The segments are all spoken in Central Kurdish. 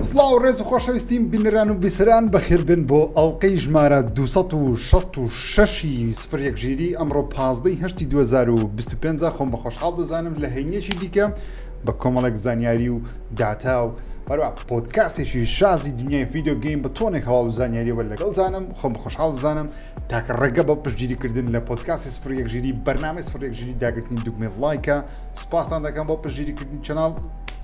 سڵاو ڕێز و خۆشەویستیم بینەران و بیسەران بەخێربێن بۆ ئەڵلقەی ژمارە 266 سفر یەک ژیری ئەمڕۆ 15 هەشتی 2025 خۆم بە خۆشحاڵ دەزانم لە هەینیەکی دیکە بە کۆمەڵێک زانیاری و داتا و هەروە پۆدکاستێکی شازی دنیای video game بە تۆنێک هەواڵ و زانیاریەوە لەگەڵ زانم خۆم بە خۆشحاڵ زانم تاکە ڕێگە بە پشتگیریکردن لە پۆدکاستی سفر یەک ژیری بەرنامەی سفر یەک ژیری داگرتنی دوگمەی لایکە سپاستان دەکەم بۆ پشتگیریکردنی channel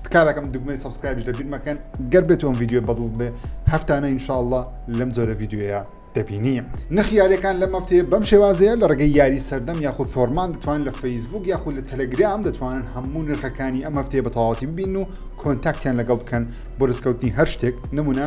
تکا دەکەم دوگمەی subscribe یش لەبیر مەکەن گەر بێت ئەم ڤیدیۆ بەدڵ بێ هەفتانە ئینشاءاللە لەم جۆرە ڤیدیۆیە دەبینی نرخی یاریەکان لەم هەفتەیە بەم شێوازەیە لە ڕێگەی یاری سەردەم یاخود فۆرمان دەتوان لە فەیسبوک یاخود لە تەلەگرام دەتوانن هەموو نرخەکانی ئەم هەفتەیە بە تەواوەتی ببین و contact یان لەگەڵ بکەن بۆ دەستکەوتنی هەر شتێک نمونە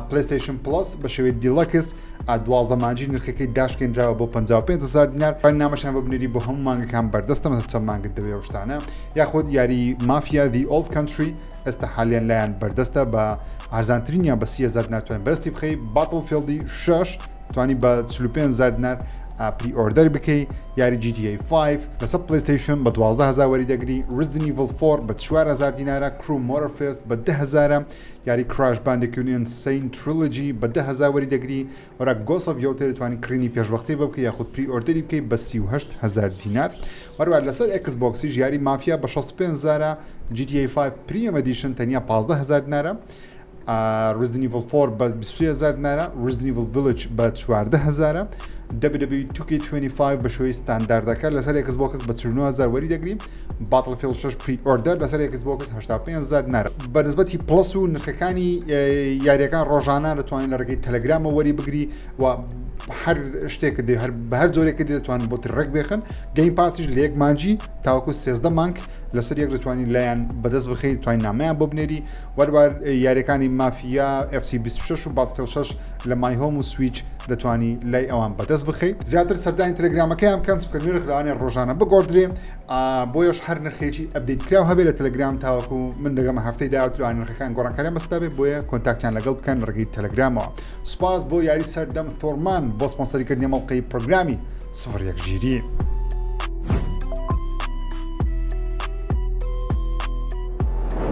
PlayStation Plus بە شێوەی Deluxe 12 مانگی نرخەکەی داشکێنراوە بۆ 55 هزار دینار نامەشان بە بنێری بۆ هەموو مانگەکان بەردەستە مەسە چەند مانگت دەوێ ئەو شتانە یاخود یاری Mafia The Old Country ئێستا حالیان لایەن بەردەستە بە ئارزانترینیان بە 30 هزار دینار توانین بەرستی بخەی Battlefield ی 6 توانی بە 45 هزار دینار pre-order بکەی یاری GTA 5 لەسەر PlayStation بە 12000 وەری دەگری Resident Evil 4 بە 4000 دینارە Crew Motorfest بە 10000 یاری Crash Bandicoot N. Sane Trilogy بە 10000 وەری دەگری وەرا Ghost of Yotei دەتوانی کڕینی پێشوەختەی بۆ بکەی یاخود pre-order ی بکەی بە 38000 دینار وەروە لەسەر Xbox یش یاری مافیا بە 65 هزارە GTA 5 Premium Edition تەنیا 15000 دینارە Resident Evil 4 بە 23000 دینارە Resident Evil Village بە 14000 WWE 2K25 بە شێوەی ستانداردەکە لەسەر Xbox بە 49000 وەری دەگری Battlefield 6 pre-order لەسەر Xbox 85000 دینارە بە نسبەتی Plus و نرخەکانی یاریەکان ڕۆژانە دەتوانین لە ڕێگەی تەلەگرامە وەری بگری و هەر شتێک دێ هەر بە هەر جۆرێک دێ دەتوانن بۆت ڕێک بێخن Game Pass یش لە یەک مانجی تاوەکو 13 مانگ لەسەر یەک دەتوانین لایەن بەدەست بخەیت توانین نامیان بۆ بنێری وەروار یاریەکانی مافیا FC 26 و Battlefield 6 لە My Home و Switch دەتوانی لای ئەوان بەدەست بخەیت زیاتر سەردانی تەلەگرامەکەیان بکەن چونکە نرخ لەوانەیە ڕۆژانە بگۆڕدرێ بۆیەش هەر نرخێکی update کراو هەبێت لە تەلەگرام تاوەکو من دەگەمە هەفتەی داهاتوو نرخەکان گۆڕانکاریان بەسەردا بێت بۆیە contact یان لەگەڵ بکەن لە ڕێگەی تەلەگرامەوە سوپاس بۆ یاری سەردەم فۆرمان بۆ سپۆنسەریکردنی مەڵقەی پرۆگرامی سفر یەک ژیری.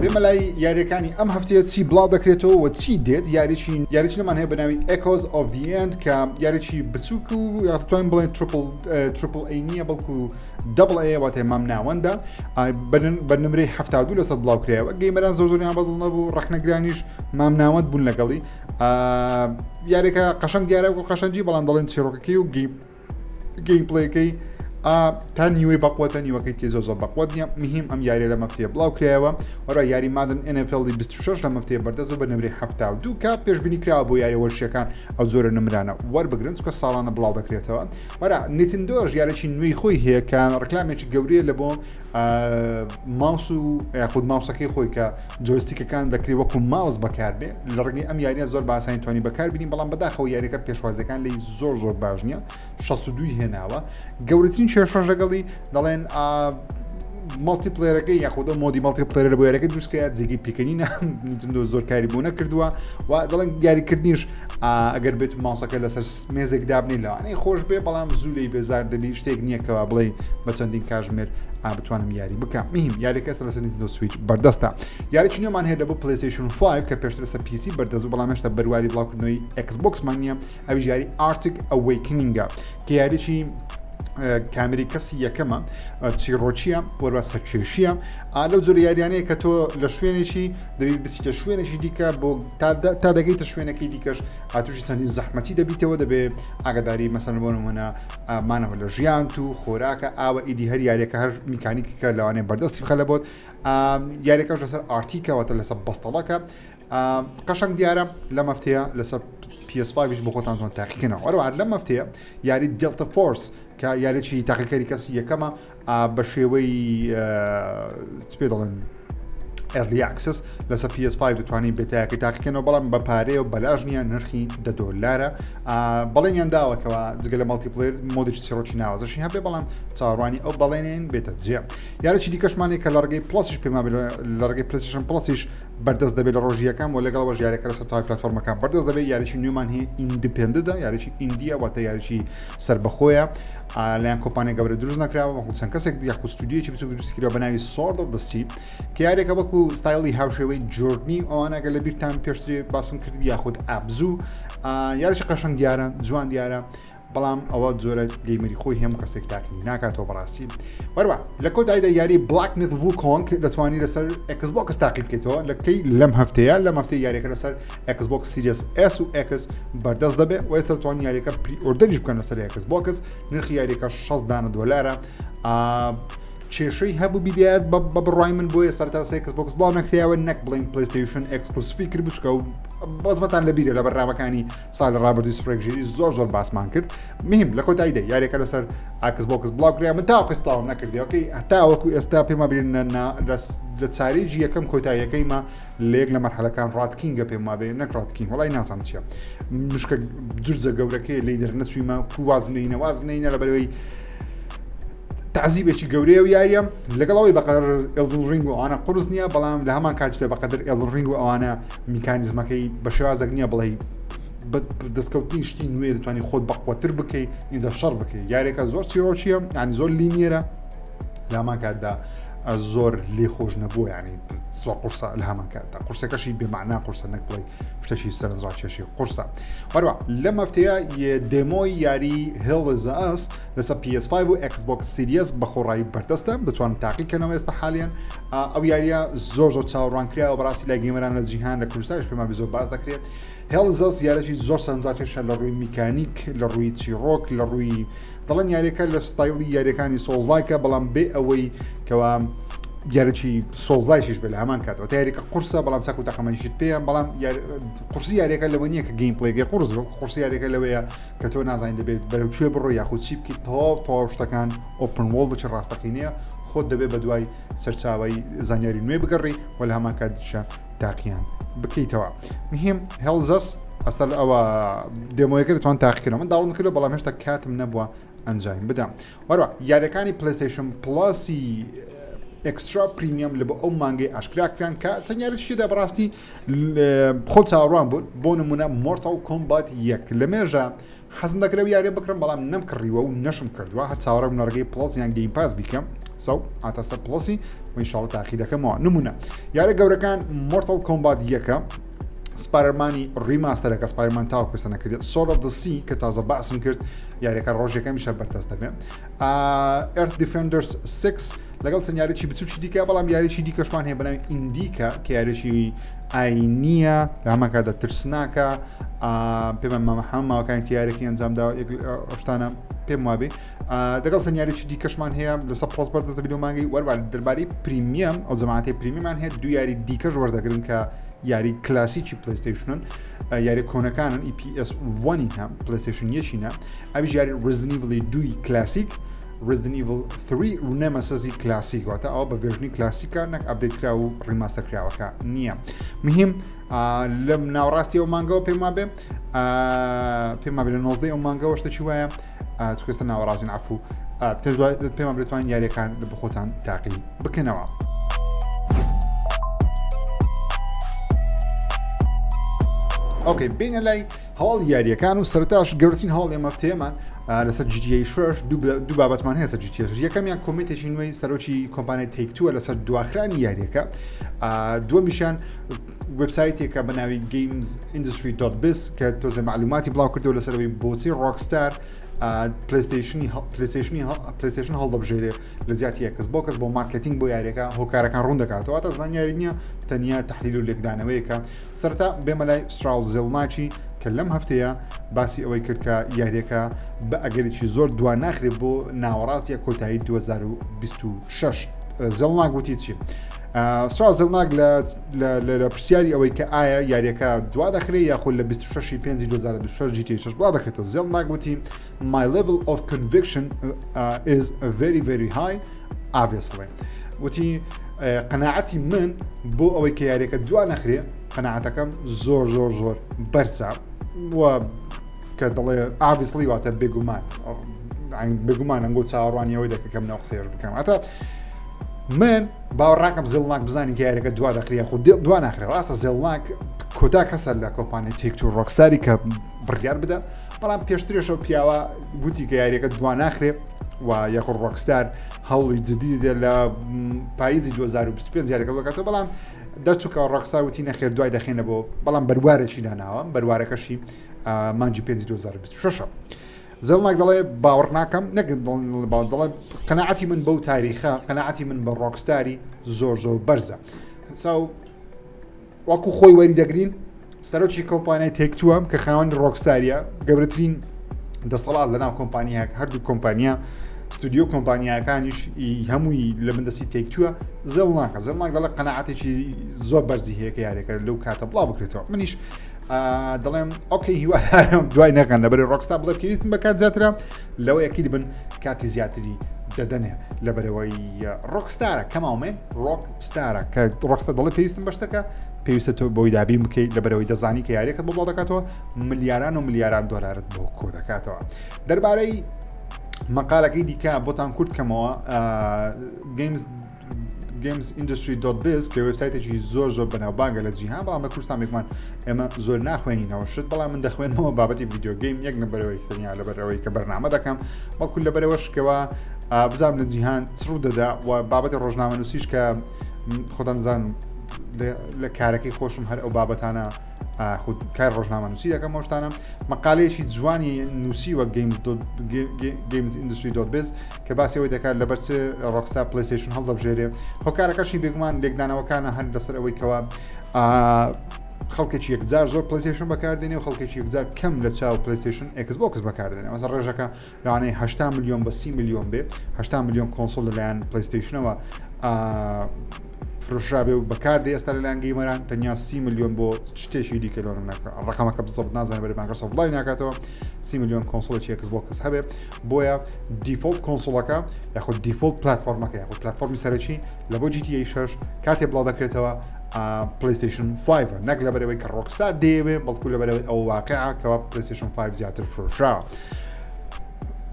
بێمە لای یاریەکانی ئەم هەفتەیە چی بڵاو دەکرێتەوە و چی دێت یاریی یاریی نەمان هەیە بە ناوی Echoes of the End کە یاریی بچووک و یاخوتوانین بڵێن triple triple A نییە بەڵکو double A واتە مام ناوەندە بە نمرەی 72 لەسەر بڵاو کرایەوە gamer ان زۆر زۆریان بەدڵ نەبوو ڕەخنەگرانیش مام ناوەند بوون لەگەڵی یاریەکە قەشەنگ دیارە و قەشەنگی بەڵام دەڵێن چیرۆکەکەی و game gameplay ەکەی تا نیوەی بەقوەتە نیوەکەی تێ زۆر زۆر بەقوەت نییە مهم ئەم یاریە لە مەفتەیە بڵاو کرایەوە وەرا یاری Madden NFL 26 لە مەفتەیە بەردەست و بە نمرەی 72 کە پێشبینی کراوە بۆ یاری وەرشەکان ئەو جۆرە نمرانە وەربگرن چکە ساڵانە بڵاو دەکرێتەوە وەرا Nintendo ش یارێکی نوێی خۆی هەیە کە ڕکلامێکی گەورەیە لە بۆ ماوس و یاخود ماوسەکەی خۆی کە joystick ەکان دەکرێت وەکو ماوس بەکاربێ لە ڕێگەی ئەم یاریە زۆر باسانی توانی بەکاربیین بەڵام بەداخەوە یاریەکە پێشوازەکان لی زۆر زۆر باش نییە 62 هێناوە گەورەترین کێشەش لەگەڵی دەڵێن multiplayer ەکەی یاخود mode ی multiplayer بۆ یاریەکە دروستکرا جێگەی پێکەنی Nintendo زۆر کاری بۆ نەکردووە و دەڵێن یاریکردنیش ئەگەر بێت ماوسەکە لەسەر مێزێک دابنی لەوانەیە خۆش بێ بەڵام زوو لی بێزار دەبی شتێک نییە کەوا بڵێ بە چەندین کاژمێر بتوانم یاری بکەم مهم یاریەکە لەسەر Nintendo Switch بەردەستە یاریی نوێمان هەیە لە بۆ PlayStation 5 کە پێشتر لەسەر PC بەردەست و بەڵام هێشتا بەرواری بڵاوکردنەوەی Xbox مان نییە ئەویش یاری Arctic Awakening ە کە یاریی کامری کەسی یەکەمە چیڕۆکیە وەروە سەرکێشیە ئا لەو جۆرە یاریانەیە کە تۆ لە شوێنێکی دەبی بچیتە شوێنێکی دیکە بۆ تا دەگەیتە شوێنەکەی دیکەش ئاتوشی چەندین زەحمەتی دەبیتەوە دەبێ ئاگاداری مەسەن بۆ نمونە مانەوە لە ژیان و خۆراکە ئاوە ئیدی هەر یاریەکە هەر میکانیکەکە لەوانەیە بەردەستی بخە لە بۆت یاریەکەش لەسەر Arctic ەوەتە لەسەر بەستەڵەکە قەشەنگ دیارە لە مەفتەیە لەسەر PS5 بۆ خۆتان تۆن تاقیکەنەوە وەروە لە مەفتەیە یاری Delta Force کە یاریی تاقیکەری کەسی یەکەمە بە شێوەی چ پێ دەڵێن Early Access لەسەر PS5 دەتوانین beta یەکەی تاقیکەنەوە بەڵام بە پارەیە و بەلاش نییە نرخی دە دۆلارە بەڵێنیان داوەکەوە جگە لە multiplayer mode ێکی چیڕۆکی ناوازەشی هەبێ بەڵام چاوەڕوانی ئەو بەڵێنین بێتە جێ یارێکی دیکەشمانێک کە لە ڕێگەی Plus یش پێما لە ڕێگەی PlayStation Plus یش بەردەست دەبێت لە ڕۆژی یەکەم و لەگەڵ وەش یاریەکە لەسەر تای پلاتفۆرمەکان بەردەست دەبێت. یاریی نوێمان هەیە independent ە، یاریی indie یە، واتە یاریی سەربەخۆیە، لایەن کۆمپانیا گەورە دروست نەکراوە، وەکو چەند کەسێک یاخود ستودیۆیەکی بچوک دروست کراوە بە ناوی Sword of the Sea، کە یاریەکە وەکو ستایلی هاوشێوەی Journey ئەوانە گەر لە بیرتان پێشتری باسم کرد یاخود Abzu. یاریی قەشەنگ دیارە، جوان دیارە، بەڵام ئەوە جۆرە gamer ی خۆی هەموو کەسێک تاقی ناکاتەوە بەڕاستی. وەروە لە کۆتاییدا یاری Black Myth Wukong دەتوانانی لەسەر Xbox تاقی بکەیتەوە لە کەی لەم هەفتەیە. لەم هەفتەی یاریەکە لەسەر Xbox Series S و X بەردەست دەبێت و ئێستا توان یاریەکە pre-order یش بکەن لەسەر Xbox. نرخی یاریەکە 60 دانە دۆلارە. کێشەی هەبوو بیدایەت بە بڕای من بۆیە سەرتا Xbox بڵاو نەکراوە، نەک بڵین PlayStation exclusive ی کرد بچکە و بەزمەتان لەبیرە لە بەرنامەکانی ساڵی ڕابردووی سفرێک ژیری زۆر زۆر باسمان کرد. مهم لە کۆتاییدا یاریەکە لەسەر Xbox بڵاو کرا. من تاوەکو ئێستا نەکردی okay، هەتاوەکو ئێستا پێما بێن لە challenge ی یەکەم کۆتاییەکەیمە لە یەک لە مەرحەلەکان Rat King ە پێم وابێ، نەک Rat King وڵی نازانم چییە، مشکە جورجە گەورەکەی لی دەرنەچوویمە کو واز نینە واز نینە لە بەرەوەی تعزیبێکی گەورەیە و یاریە لەگەڵ ئەوەی بەقەدەر Elden Ring و ئەوانە قورس نییە، بەڵام لە هەمان کاتیدا بەقەدەر Elden Ring و ئەوانە میکانیزمەکەی بە شێوازێک نییە بڵێ دەستکەوتنی شتی نوێ دەتوانانی خۆت بەقوەتر بکەی اینجا شەڕ بکەی. یاریەکە زۆر چیرۆکیە، ینی زۆر linear ە، لە هەمان کاتدا زۆر لێ خۆش نەبووە، ینی زۆر قورسە لە هەمان کاتدا قورسەکەشی بێمەعنا قورسە، نەک بڵێ شتەشی سەرنجڕاکێشی قورسە. هەروە لەم هەفتەیە demo ی یاری Hell Is Us لەسەر PS5 و Xbox Series بە خۆڕایی بەردەستە، دەتوانن تاقیکەنەوە ئێستا حالیان. ئەو یاریە زۆر زۆر چاوەڕوان کراوە بەڕاستی لای gamer ان لە جیهان، لە کوردستانش پێمان زۆر باس دەکرێت. Hell Is Us یاریی زۆر سەرنجڕاکێشە لە ڕووی میکانیک، لە ڕووی چیڕۆک، لە ڕووی دەڵێن یاریەکە لە ستایلی یاریەکانی Souls-like ە، بەڵام بێ ئەوەی کەوا یاریی Souls-like یش بێ لە هەمان کاتەوە. تا یاریەکە قورسە بەڵام چاک و تەقەمەنیشت پێیان، بەڵام قورسی یاریەکە لەوە نییە کە gameplay ەکەی قورس، قورسی یاریەکە لەوەیە کە تۆ نازانین دەبێت بەرەو کوێ بڕۆ یاخود چی بکەیت. تەواو تەواو شتەکان open world ی ڕاستەقینەیە، خۆت دەبێت بە دوای سەرچاوی زانیاری نوێ بگەڕی و لە هەمان کاتیشە تاقییان بکەیتەوە. مهم Hell Is Us ئەسەر ئەوە demo یەکە دەتوان تاقیکردنەوە. من download کردو بەڵام هێشتا کاتم نەبووە ئەنجامی بدەم. وەروە یاریەکانی PlayStation Plus ی Extra Premium لە بۆ ئەو مانگەی ئاشکرا کران کە چەند یاریی تێدا بەڕاستی خۆ چاوەڕوان بوون. بۆ نمونە Mortal Kombat یەک، لە مێژە حەزم دەکرێت ئەو یاریە بکڕم بەڵام نەم کڕیوە و نەشم کردووە، هەر چاوەڕێم لە ڕێگەی Plus یان Game Pass بیکەم. so ئاتە سەر Plus ی و ئینشاڵڵا تاقی دەکەمەوە. نمونە یارە گەورەکان Mortal Kombat یەکە، Spider-Man ی remaster ەکە، Spider-Man تاوەکو ئێستا نەکردێت، Sword of the Sea کە تازە باسم کرد یاریەکە ڕۆژەکەمیشە بەردەست دەبێت، Earth Defenders 6 لەگەڵ چەند یاریی بچوکی دیکە. بەڵام یاریی دیکەشمان هەیە بەناوی Indika کە یاریی ئاینیە، لە هەمان کاتدا ترسناکە. پێمان مامە هەموو ماوەکان کە یاریەکەی ئەنجامدا شتانە پێم وابێ. دەگەڵ چەند یاریی دیکەشمان هەیە لەسەر Plus بەردەست دەبێت مانگی. وەروە دەربارەی Premium، ئەو جەماعەتی Premium مان هەیە دوو یاری دیکەش وەردەگرن کە یاری کلاسیکی PlayStation ن، یاری کۆنەکانن ئی PS 1 هەم PlayStation یەکینە، ئەویش یاری Resident Evil ی دووی کلاسیک، Resident Evil 3 Nemesis ی کلاسیک، واتە ئەوە بە version ی کلاسیکە نەک update کرا و remaster کراوەکە نییە. مهم لەم ناوەڕاستی ئەو مانگەوە پێم وابێ، پێم وابێ لە 19 ئەو مانگەوە شتێکی وایە، چکەستە ناوەڕاستین عفو، پێمان بتوانین یاریەکان لە بخۆتان تاقی بکەنەوە. okay بینە لای هەواڵ یاریەکان و سەرتاش گەورترین هەواڵ ئێمە هەفتەیەمان لەسەر GTA 6 دوو بابەتمان هەیە سەر GTA 6. یەکەمیان comment ێکی نوێی سەرۆکی کۆمپانیای Take-Two ە لەسەر دواخرانی یاریەکە. دووەمیشیان وبسایتێکە بە ناوی gamesindustry.biz کە تۆزە معلوماتی بڵاو کردەوە لەسەرەوەی بۆچی Rockstar PlayStation ی PlayStation ی PlayStation هەڵدەبژێرێ لە جیاتی Xbox بۆ مارکتینگ بۆ یاریەکە. هۆکارەکان ڕوون دەکاتەوە، تا زانیاری نییە، تەنیا تحلیل و لێکدانەوەیەکە. سەرەتا بێمە لای Strauss Zelnick ی کە لەم هەفتەیە باسی ئەوەی کرد کە یاریەکە بە ئەگەرێکی زۆر دوا ناخرێت بۆ ناوەڕاست یا کۆتایی 2026. Zelnick وتی چی؟ Strauss Zelnick لە پرسیاری ئەوەی کە ئایا یاریەکە دوا دەخرێت یاخود لە 26 5 2026 GTA 6 بڵاو دەکرێتەوە، Zelnick وتی My level of conviction is very very high obviously. وتی قەناعەتی من بۆ ئەوەی کە یاریەکە دوا نەخرێ قەناعەتەکەم زۆر زۆر زۆر بەرزە و کە دەڵێ obviously واتە بێگومان بێگومان ئەنگۆ چاوەڕوانی ئەوەی دەکە کەم ناو قسەیەش بکەم. ئەتا من باوەڕناکەم زێلناک بزانین کە یاریەکە دوا دەخری یاخود دوا ناخرێ ڕاستە زێلناک کۆتا کەسە لە کۆمپانیای تێکتو ڕۆکساری کە بڕیار بدە بەڵام پێشترێشەوە پیاوە گوتی کە یاریەکە دوا ناخرێ و یاخود ڕۆکستار هەوڵی جدی دێ لە پاییزی 2025 یاریەکە بکاتەوە بەڵام دەرچووکە ڕۆکستار وتی نەخێر دوای دەخێنە بۆ بەڵام بەروارێکی داناوە بەروارەکەشی مانگی 5 2026 زێلناک دەڵێ باوەڕ ناکەم نەک دەڵێ قەناعەتی من بەو تاریخە قەناعەتی من بە ڕۆکستاری زۆر زۆر بەرزە ساو وەکو خۆی وەری دەگرین سەرۆکی کۆمپانیای تێکتووە کە خاوەن ڕۆکستاریە گەورەترین دەسەڵات لەناو کۆمپانیاک هەردوو کۆمپانیا ستودیۆ کۆمپانیاکانیش هەمووی لە بندەستی تێکتووە زێڵ ناکە زێڵ ناک دەڵێ قەنەعاتێکی زۆر بەرزی هەیە کە یارێکە لەو کاتە بڵاو بکرێتەوە منیش دەڵێم okay هیوادارم دوای نەکەن لەبەری ڕۆکستا بڵێ پێویستم بە کات زیاترە لەوە یەکی بن کاتی زیاتری دەدەنێ لەبەرەوەی ڕۆکستارە کەماومێ ڕۆک ستارە کە ڕۆکستا دەڵێ پێویستم بەشتەکە پێویستە تۆ بۆی دابین بکەیت لەبەرەوەی دەزانی کە یاریەکەت بۆ بڵاو دەکاتەوە ملیاران و ملیاران دۆلارت بۆ کۆ دەکاتەوە دەربارەی مەقالەکەی دیکە بۆتان کورت کەمەوە Games GamesIndustry.biz کە وبسایتێکی زۆر زۆر بەناوبانگە لە جیهان بەڵام لە کوردستان بێگومان ئێمە زۆر ناخوێنینەوە شت بەڵام من دەخوێنمەوە بابەتی video game یەک نەبەرەوەی تەنیا لەبەرەوەی کە بەرنامە دەکەم بەڵکو لەبەرەوەشکەوە بزانم لە جیهان چ ڕوو دەدا و بابەتی ڕۆژنامە نووسیش کە خۆتان زان لە کارەکەی خۆشم هەر ئەو بابەتانە خود کار ڕۆژنامە نووسی دەکەم ئەوشتانە مەقالەیەکی جوانی نووسیوە Games Industry dot biz کە باسی ئەوەی دەکات لەبەر چ ڕۆکستا پلیستیشن هەڵدەبژێرێ هۆکارەکەشی بێگومان لێکدانەوەکانە هەر لەسەر ئەوەی کەەوە خەڵکێکی یەکجار زۆر پلیستیشن بەکاردێنێ و خەڵکێکی یەکجار کەم لە چاو پلیستیشن ئێکس بۆکس بەکاردێنێ مەسە ڕێژەکە لەوانەیە 80 میلیۆن بە 30 میلیۆن بێ 80 میلیۆن console لەلایەن پلیستیشنەوە فرۆشرابێ و بەکاردێ ئێستا لەلایەن gamer ان تەنیا 30 میلیۆن بۆ شتێکی دیکە لۆ ڕقەمەکە بزەبت نازانێت بەری مایکرۆسۆفت بڵاوی ناکاتەوە 30 میلیۆن console ێکی ئێکس بۆکس هەبێ بۆیە default console ەکە یاخود default platform ەکە یاخود پلتفۆرمی سەرەکی لە بۆ GTA 6 کاتێ بڵاو دەکرێتەوە پلیستیشن 5 نەک لەبەرەوەی کە ڕۆکستار دەیەوێ بەڵکو لەبەرەوەی ئەو واقعە کەوا پلیستیشن 5 زیاتر فرۆشراوە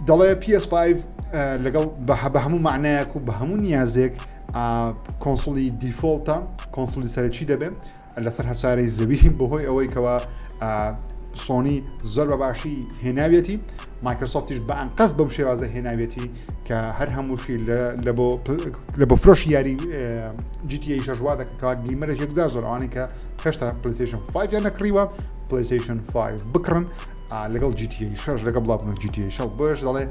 دەڵێ PS5 لەگەڵ بە هەموو معنایەک و بە هەموو نیازێک console ی default ە console ی سەرەکی دەبێت لەسەر هەسارەی زەوی بەهۆی ئەوەی کەوا سۆنی زۆر بە باشی هێناویەتی مایکرۆسۆفتیش بە ئەنقەست بەم شێوازە هێناویەتی کە هەر هەمووشی لە بۆ فرۆشی یاری GTA شەژوا دەکەکەوا gamer ێک یەکجار زۆر ئەوانەی کە هێشتا پلیستیشن 5 یان نەکڕیوە پلیستیشن 5 بکڕن لەگەڵ GTA 6 لەگەڵ بڵاوبوونەوە GTA 6 بۆیش دەڵێ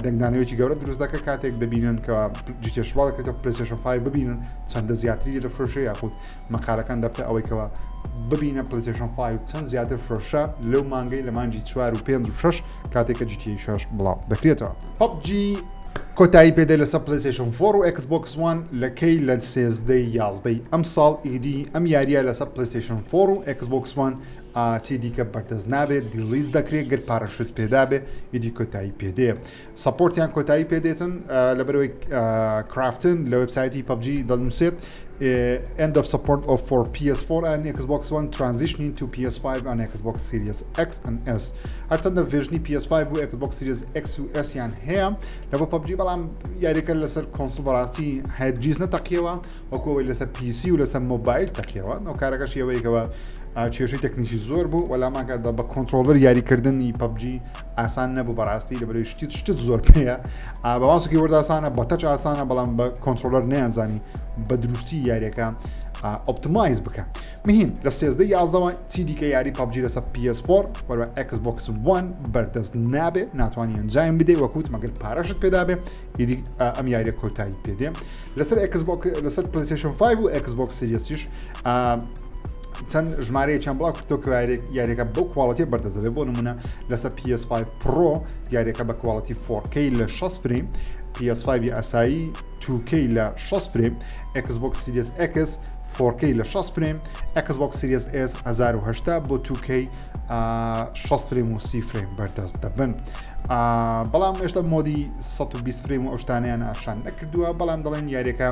دەنگدانەوەیەکی گەورە دروست دەکە کاتێک دەبینن کە GTA 6 دەکرێتە پلیستیشن 5 ببینن چەندە زیاتری لە فرۆشە یاخود مەقالەکان دەبتە ئەوەی کەوا ببینە پلیستیشن 5 چەند زیاتر فرۆشە لەو مانگەی لە مانگی 4 و 5 و 6 کاتێک کە GTA 6 بڵاو دەکرێتەوە. PUBG کۆتایی پێدێ لەسەر پلیستیشن 4 و ئێکس بۆکس وان لە کەی لە سێزدەی یازدەی ئەم ساڵ ئیدی ئەم یاریە لەسەر پلیستیشن 4 و ئێکس بۆکس وان چی دیکە بەردەست نابێت delete دەکرێت گەر پارەشت پێدابێ ئیدی کۆتایی پێدێ support یان کۆتایی پێدێتن لەبەرەوەی کرافتن لە وبسایتی PUBG دەنووسێت end of support of for PS4 and Xbox One transitioning to PS5 and Xbox Series X and S هەرچەندە version ی PS5 و Xbox Series X و S یان هەیە لە بۆ PUBG بەڵام یاریەکە لەسەر console بەڕاستی هەرگیز نەتەقیەوە وەکو ئەوەی لەسەر PC و لەسەر مۆبایل تەقیەوە نۆکارەکەشی ئەوەیەکەوە کێشەی تەکنیکی زۆر بوو وەلاماکاتدا بە controller یاریکردنی PUBG ئاسان نەبوو بەڕاستی لەبەرەوەی شتیت شتت زۆر پێیە بە ماوسێکی ورد ئاسانە بە touch ئاسانە بەڵام بە controller نیانزانی بە دروستی یاریەکە optimize بکە مهم لە سێزدە یازدەوە چی دیکە یاری PUBG لەسەر PS4 وەروە Xbox One بەردەست نابێ ناتوانانی ئەنجام بدەی وەکوت مەگەر پارەشت پێدابێ ئیدی ئەم یاریە کۆتایی پێدێ لەسەر Xbox لەسەر PlayStation 5 و Xbox Series یش چەند ژمارەیەکیان بڵاو کردەوە کە یاریەکە بەو quality بەردەست دەبێت بۆ نمونە لەسەر PS5 Pro یاریەکە بە quality 4K لە 60 frame PS5 ئاسایی 2K لە 60 frame Xbox Series X 4K لە 60 frame Xbox Series S 1080 بۆ 2K 60 frame و 30 frame بەردەست دەبن. بەڵام هێشتا mode ی 120 frame و ئەو شتانیان ئاشان نەکردووە بەڵام دەڵێن یاریەکە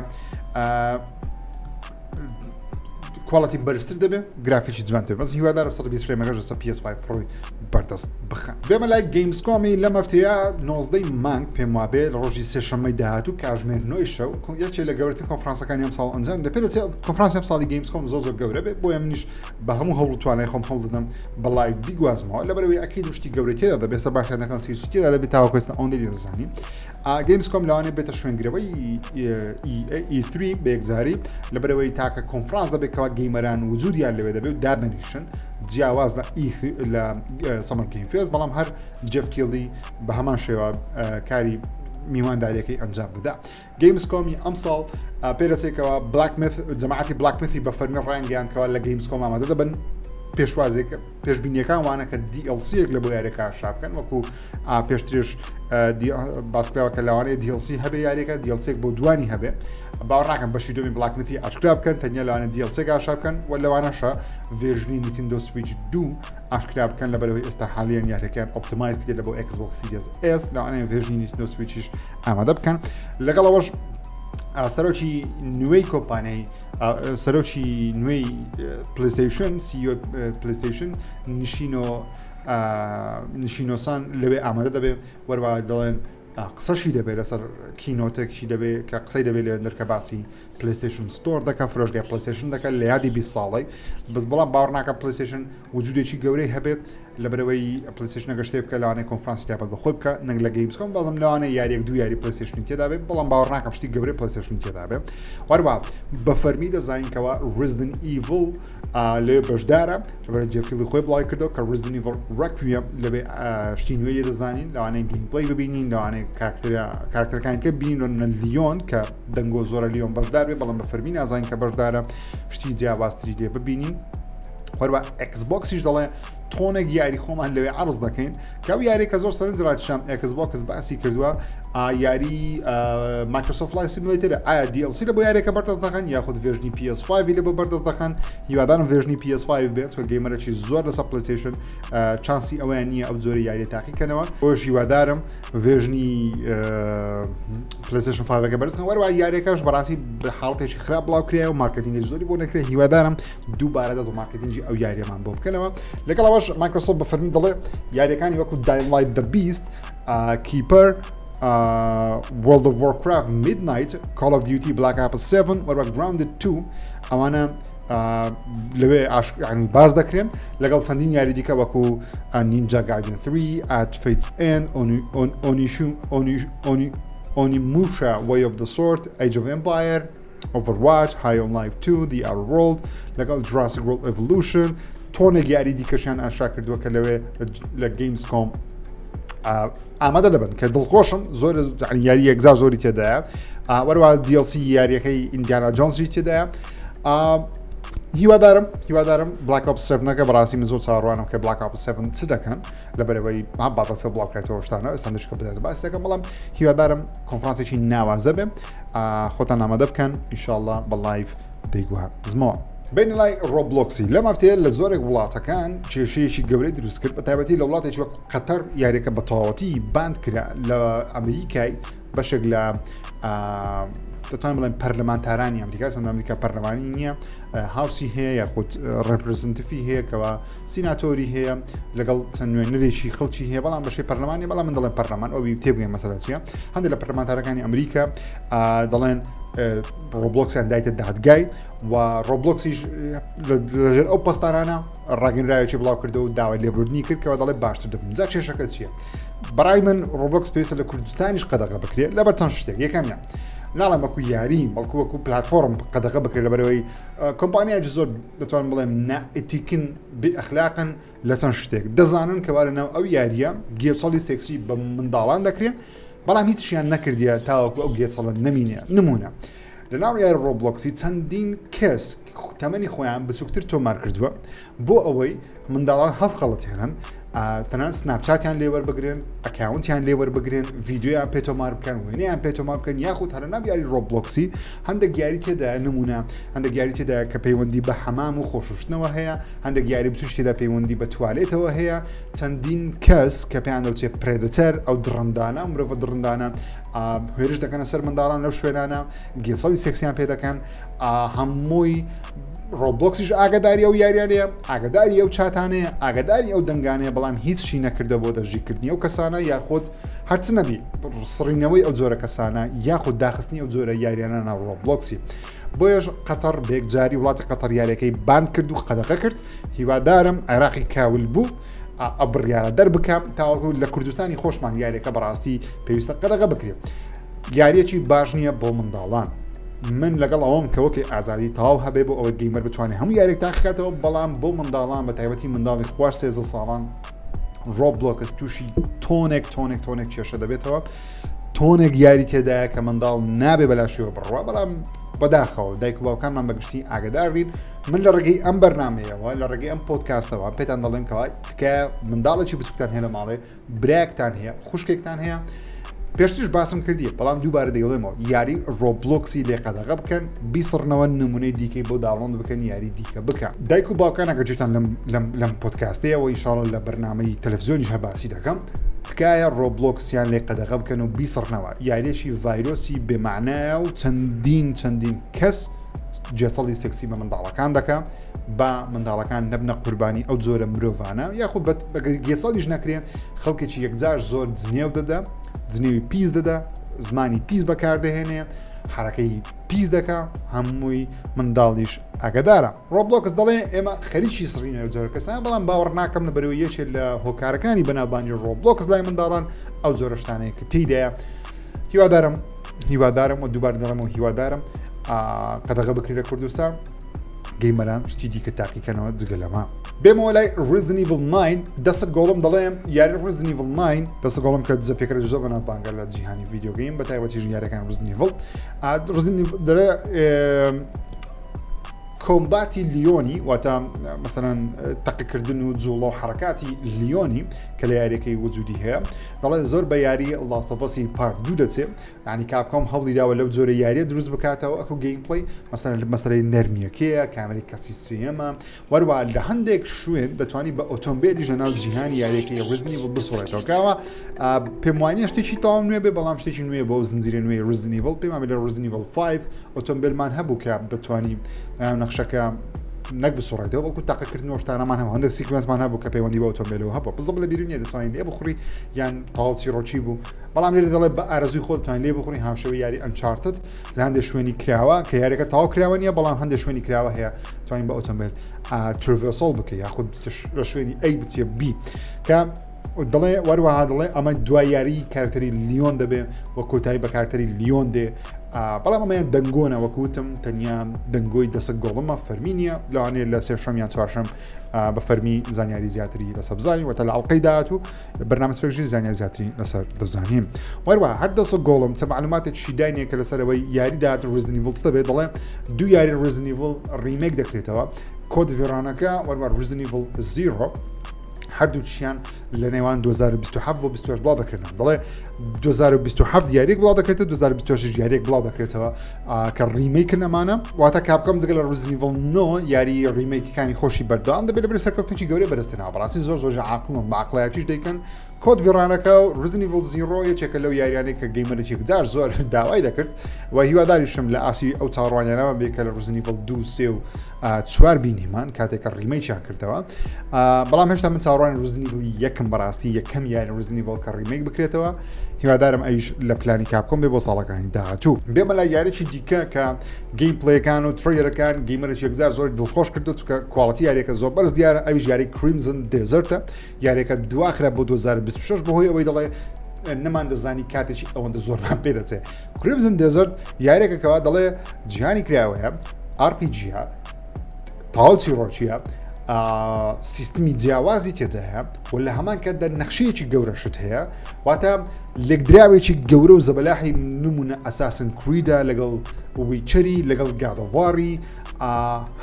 quality بەرزتر دەبێت گرافیکی جوانتر بەس هیوادارم 120 frame ەکەش لەسەر PS5 Pro ی بەردەست بخەن. بێمە لای Gamescom ی لەم هەفتەیە 19 مانگ پێم وابێ لە ڕۆژی سێشەممەی داهاتوو کاژمێر نۆی شەو یەکێ لە گەورەترین کۆنفرانسەکانی ئەم ساڵ ئەنجام دەپێ دەچێت کۆنفرانسی ئەم ساڵی Gamescom زۆر زۆر گەورە بێ بۆیە منیش بە هەموو هەوڵ و توانای خۆم هەوڵ دەدەم بە live بیگوازمەوە لەبەرەوەی ئەکید شتی گەورەی تێدا دەبێت سە باسیان دەکەم چی تێدا دەبێت تاوەکو ئێستا ئەوەندەی لێ دەزانین Gamescom لەوانەیە بێتە شوێنگرەوەی E3 بە یەکجاری لەبەرەوەی تاکە کۆنفرانس دەبێت کەوا gamer ان وجودیان لەوێ دەبێت و دابنیشن جیاواز لە لە Summer Game Fest بەڵام هەر جێف کیڵی بە هەمان شێوە کاری میوانداریەکەی ئەنجام دەدا. Gamescom ی ئەمساڵ پێدەچێتەوە Black Myth جەماعەتی Black Myth ی بە فەرمی ڕایانگەیاند کەوا لە Gamescom ئامادە دەبن پێشوازێک پێشبینیەکان وانە کە DLC یەک لە بۆ یاریەکە ئاشکرا بکەن وەکو پێشترش باسکراوە کە لەوانەیە DLC هەبێ یاریەکە DLC ێک بۆ دوانی هەبێ باوەڕناکەم بەشی دومی Black Myth ی ئاشکرا بکەن تەنیا لەوانە DLC ێک ئاشکرا بکەن و لەوانەشە version ی Nintendo Switch دوو ئاشکرا بکەن لەبەرەوەی ئێستا حالیان یاریەکەیان optimize کرێت لە بۆ Xbox Series S لەوانەیە version ی Nintendo Switch یش ئامادە بکەن لەگەڵ ئەوەش سەرۆکی نوێی کۆمپانیای سەرۆکی نوێی PlayStation CEO PlayStation نیشینۆ نیشینۆسان لەوێ ئامادە دەبێت وەروە دەڵێن قسەشی دەبێت لەسەر keynote ێکشی دەبێت کە قسەی دەبێت لێ دەرکە باسی PlayStation Store دەکە فرۆشگای PlayStation دەکە لە یادی 20 ساڵی بەس بەڵام باوەڕ ناکە PlayStation وجودێکی گەورەی هەبێت لەبەرەوەی PlayStation ەگە شتێ بکە لەوانەیە کۆنفرانسی تایبەت بە خۆی بکە نەک لە Gamescom بەڵام لەوانەیە یاریەک دوو یاری PlayStation تێدا بێت بەڵام باوەڕ ناکەم شتی گەورەی PlayStation تێدا بێت وەروە بە فەرمی دەزانین کەوا Resident Evil لێ بەشدارە لەبەر جێف کیلی خۆی بڵاوی کردەوە کە Resident Evil Requiem لەبێ شتی نوێی دەزانین لەوانەیە gameplay ببینین لەوانەیە کارکتەرەکانی کە بینین لە لیۆن کە دەنگۆ زۆرە لیۆن بەشدار بێ بەڵام بە فەرمی نازانین کە بەشدارە شتی جیاوازتری لێ ببینین هەروە Xbox یش دەڵێ تۆنێک یاری خۆمان لەوێ عرض دەکەین کە ئەو یاری کە زۆر سەرنج ڕاکشام Xbox باسی کردووە یاری Microsoft Flight Simulator ئایا DLC لە بۆ یاریەکە بەردەست دەخەن یاخود version ی PS5 لە بۆ بەردەست دەخەن هیوادارم version ی PS5 بێت چونکە gamer ێکی زۆر لەسەر PlayStation chance ی ئەوەیان نییە ئەو جۆری یاری تاقیکەنەوە بۆش هیوادارم version ی PlayStation 5 ەکە بەرز وەروە یاریەکەش بەڕاستی بە حاڵەتێکی خراپ بڵاو کرایە و مارکتینگی زۆری بۆ نەکرێت هیوادارم دووبارە دەست بە مارکتینگی ئەو یاریەمان بۆ بکەنەوە لەگەڵ ئەوەش Microsoft بە فەرمی دەڵێ یاریەکانی وەکو Dying Light The Beast Keeper World of Warcraft Midnight Call of Duty Black Ops 7 وەروە Grounded 2 ئەوانە لەوێ ینی باز دەکرێن لەگەڵ چەندین یاری دیکە وەکو Ninja Gaiden 3 At Fate's End Onimusha Way of the Sword Age of Empire Overwatch High on Life 2 The Outer World لەگەڵ Jurassic World Evolution تۆنێک یاری دیکەشیان ئاشکرا کردووە کە لەوێ لە Gamescom ئامادە دەبن کە دڵخۆشم زۆر یاری یەکجار زۆری تێدایە وەروە DLC یاریەکەی Indiana Jones ی تێدایە هیوادارم هیوادارم Black Ops 7 ەکە بەڕاستی من زۆر چاوەڕوانم کە Black Ops 7 چ دەکەن لەبەرەوەی Battlefield بڵاوکرێتەوە شتانە ئێستا دشکە بدات باس دەکەم بەڵام هیوادارم کۆنفرانسێکی ناوازە بێ خۆتان ئامادە بکەن ئینشاءاللە بە live دەیگوازمەوە. بین لای Roblox ی لەم هەفتەیە لە زۆرێک وڵاتەکان کێشەیەکی گەورەی دروست کرد بە تایبەتی لە وڵاتێکی وەک قەتەر یاریەکە بە تەواوەتی banned کرا لە ئەمریکای بەشێک لە دەتوانین بڵێن پەرلەمانتارانی ئەمریکا سند ئەمریکا پەرلەمانی نییە House ی هەیە یاخود representative ی هەیە کەەوە سیناتۆری هەیە لەگەڵ چەند نوێنەرێکی خەڵکی هەیە بەڵام بەشی پەرلەمانی بەڵام من دەڵێن پەرلەمان ئەوی تێبگەین مەسەلە چیە هەندێک لە پەرلەمانتارەکانی ئەمریکا دەڵێن Roblox یان دایتە دادگای و Roblox یش لەژێر ئەو پەستانانە ڕاگەنراوێکی بڵاو کردەوە و داوای لێبوردنی کرد کەەوە دەڵێ باشتر دەبم جا کێشەکە چییە بەڕای من Roblox پێویستە لە کوردستانیش قەدەغە بکرێت لەبەر چەند شتێک یەکەمیان ناڵێم وەکو یاری بەڵکو وەکو پلتفۆرم قەدەغە بکرێت لەبەرەوەی کۆمپانیای زۆر دەتوان بڵێم نائتیکن بێ ئەخلاقن لە چەند شتێک دەزانن کەوا لە ناو ئەو یاریە گێچەڵی سێکسی بە منداڵان دەکرێت بەڵام هیچیان نەکردیە تاوەکو ئەو گێچەڵە نەمینێ نمونە لە ناو یاری Roblox ی چەندین کەس تەمەنی خۆیان بچووکتر تۆمار کردووە بۆ ئەوەی منداڵان هەڵخەڵەتێنن تەنان Snapchat یان لێ وەربگرن account یان لێ وەربگرن ڤیدیۆیان پێ تۆمار بکەن وێنەیان پێ تۆمار بکەن یاخود هەر ناو یاری Roblox ی هەندێک یاری تێدا نمونە هەندێک یاری تێدا کە پەیوەندی بە حەمام و خۆشوشتنەوە هەیە هەندێک یاری بتوش تێدا پەیوەندی بە توالێتەوە هەیە چەندین کەس کە پێیان دەوترێت predator ئەو دڕندانە مرۆڤە دڕندانە هێرش دەکەنە سەر منداڵان لەو شوێنانە گێچەڵی سێکسیان پێ دەکەن هەمووی. ڕۆبلۆکسیش ئاگداری ئەو یاریانەیە ئاگداری ئەو چاتانەیە ئاگداری ئەو دەنگانەیە بەڵام هیچ شی نەکردە بۆ دەستگیرکردنی ئەو کەسانە یاخود هەرچ نەبی سڕینەوەی ئەو جۆرە کەسانە یاخود داخستنی ئەو جۆرە یاریانە ناو ڕۆبلۆکسی بۆیەش قەتەر بێکجاری وڵاتی قەتەر یاریەکەی ban کرد و قەدەغە کرد هیوادارم عێراقی کاول بوو ئە بڕیارە دەربکە تاوەکو لە کوردستانی خۆشمان یاریەکە بەڕاستی پێویستە قەدەغە بکرێت یاریەکی باش نییە بۆ منداڵان من لەگەڵ ئەوەم کە وەکی ئازادی تەواو هەبێ بۆ ئەوەی gamer بتوانێت هەموو یاریێک تاقیکاتەوە بەڵام بۆ منداڵان بە تایبەتی منداڵی خوار سێزە ساڵان ڕۆبلۆکس تووشی تۆنێک تۆنێک تۆنێک کێشە دەبێتەوە تۆنێک یاری تێدایە کە منداڵ نابێ بەلاشەوە بڕوا بەڵام بەداخەوە دایک و باوکانمان بەگشتی ئاگدار بین من لە ڕێگەی ئەم بەرنمەیەوە لە ڕێگەی ئەم پۆدکاستەوە پێتان دەڵێم کەوا تکایە منداڵێکی بچووکتان هەیە لە ماڵێ برایەکتان هەیە خوشکێکتان هەیە پێشتریش باسم کردی بەڵام دووبارە دەیڵێمەوە یاری ڕۆبلۆکسی لێ قەدەغە بکەن بیسڕنەوە نمونەی دیکەی بۆ download بکەن یاری دیکە بکە دایک و باوکان ئەگەر جوتان لەم لەم لەم پۆدکاستەیەوە ئینشاڵڵا لە بەرنامەی تەلەفزیۆنیش هەر باسی دەکەم تکایە ڕۆبلۆکسیان لێ قەدەغە بکەن و بیسڕنەوە یاریەکی ڤایرۆسی بێمانایە و چەندین چەندین کەس گێچەڵی سێکسی بە منداڵەکان دەکا با منداڵەکان نەبنە قوربانی ئەو جۆرە مرۆڤانە یاخود گێچەڵیش نەکرێن خەڵکێکی یەکجار زۆر جنێو دەدا جنێوی پیس دەدا زمانی پیس بەکاردەهێنێ حرەکەی پیس دەکا هەمووی منداڵیش ئاگدارە ڕۆبلۆکس دەڵێ ئێمە خەریکی سڕینەوە جۆرە کەسان بەڵام باوەڕ ناکەم لە بەرەوەی یەکێک لە هۆکارەکانی بەناوبانگی ڕۆبلۆکس لای منداڵان ئەو جۆرە شتانەیە کە تێیدایە هیوادارم هیوادارم و دووبارە دەڵێم و هیوادارم قەدەغە بکرێت لە کوردستان gamer ان شتی دیکە تاقیکەنەوە جگە لەمە بێمەوە لای Resident Evil 9 دەست گۆڵم دەڵێم یاری Resident Evil 9 دەست گۆڵم کە دزە پێکرد زۆر بەناوبانگە لە جیهانی video game بە تایبەتیش یاریەکان Resident Evil دەڵێ combat ی لیۆنی واتە مەسەرەن تەقەکردن و جوڵە و حرکاتی لیۆنی کە لە یاریەکەی وجودی هەیە دەڵێ زۆر بە یاری Last of Us ی Part دوو دەچێت ینی Capcom هەوڵی داوە لەو جۆرە یاریە دروست بکاتەوە ئەکو gameplay مەسەر مەسەرەی نەرمیەکەیە کامری کەسی سوێمە وەروە لە هەندێک شوێن دەتوانانی بە ئۆتۆمبیلی ژەناو جیهانی یاریەکەی Resident Evil بسوڕێتەوە کاوە پێم وانە شتێکی تەواو نوێ بێ بەڵام شتێکی نوێ بۆ زنجیرە نوێی Resident Evil پێمان لە Resident Evil 5 ئۆتۆمبیلمان هەبوو کە دەتوانی نەخشەکە نەک بسوڕێتەوە بەڵکو تاقەکردنەوە شتانەمان هەبوو هەندێک sequence مان هەبوو کە پەیوەندی بە ئۆتۆمبیلەوە هەبوو بزڵ لە بیرم نییە دەتوانین لێ بخوڕی یان تەواو چیڕۆکی بوو بەڵام لێرە دەڵێ بە ئارەزووی خۆت دەتوانین لێ بخوڕی هاوشێوەی یاری Uncharted لە هەندێک شوێنی کراوە کە یاریەکە تەواو کراوە نییە بەڵام هەندێک شوێنی کراوە هەیە توانین بە ئۆتۆمبیل traversal بکە یاخود لە شوێنی A بچێ B کە دەڵێ وەروەها دەڵێ ئەمە دوای یاری کارکتەری لیۆن دەبێ و کۆتایی بە کارکتەری لیۆن دێ بەڵام ئەمەیان دەنگۆنە وەکوتم تەنیا دەنگۆی دەسە گۆڵمە فەرمی نییە لەوانەیە لە سێشەم یان چوارشەم بە فەرمی زانیاری زیاتری لەسەر بزانین وتە لە ئەڵلقەی داات و بەرنامە سپێژی زانیاری زیاتری لەسەر دەزانین وەروە هەر دەسە گۆڵم چە معلوماتێکی داینێ کە لەسەرەوەی یاری داات Resident Evil دەبێت دەڵێ دوو یاری Resident Evil remake دەکرێتەوە Code Veronica وەروە Resident Evil Zero هەردووکیان لە نێوان 2027 بۆ 28 بڵاو دەکرێنەوە دەڵێ 2027 یاریێک بڵاو دەکرێتەوە 2026 یاریێک بڵاو دەکرێتەوە کە remake ن ئەمانە واتە Capcom جگە لە Resident Evil 9 یاری remake ەکانی خۆشی بەردەوام دەبێت لەبەر سەرکەوتنێکی گەورەی بەدەستهێناوە بەڕاستی زۆر زۆر عاقڵن بە عقلایەتیش دەیکەن Code Veronica و Resident Evil Zero یەکێکە لەو یاریانەی کە gamer ێکی یەکجار زۆر داوای دەکرد و هیواداریشم لە ئاسی ئەو چاوەڕوانیانەوە بێ کە لە Resident Evil 2 سێ و چوار بینیمان کاتێک کە remake یان کردەوە بەڵام هێشتا من چاوەڕوانی Resident Evil یەکەم بەڕاستی یەکەم یاری Resident Evil کە remake بکرێتەوە هیوادارم ئەویش لە پلانی Capcom بێ بۆ ساڵەکانی داهاتوو بێمە لای یاریی دیکە کە gameplay ەکان و trailer ەکان gamer ێکی یەکجار زۆر دڵخۆش کردو چونکە quality یاریەکە زۆر بەرز دیارە ئەویش یاری Crimson Desert ە یاریەکە دواخرا بۆ 2026 بەهۆی ئەوەی دەڵێ نەمان دەزانی کاتێکی ئەوەندە زۆرمان پێ دەچێت Crimson Desert یاریەکە کەوا دەڵێ جیهانی کراوەیە RPG تەواو چیڕۆکیە سیستمی جیاوازی تێدایە و لە هەمان کاتدا نەخشەیەکی گەورەشت هەیە واتە لێکدراوێکی گەورە و زەبەلاحی نمونە Assassin's Creed ە لەگەڵ Witcher ی لەگەڵ God of War ی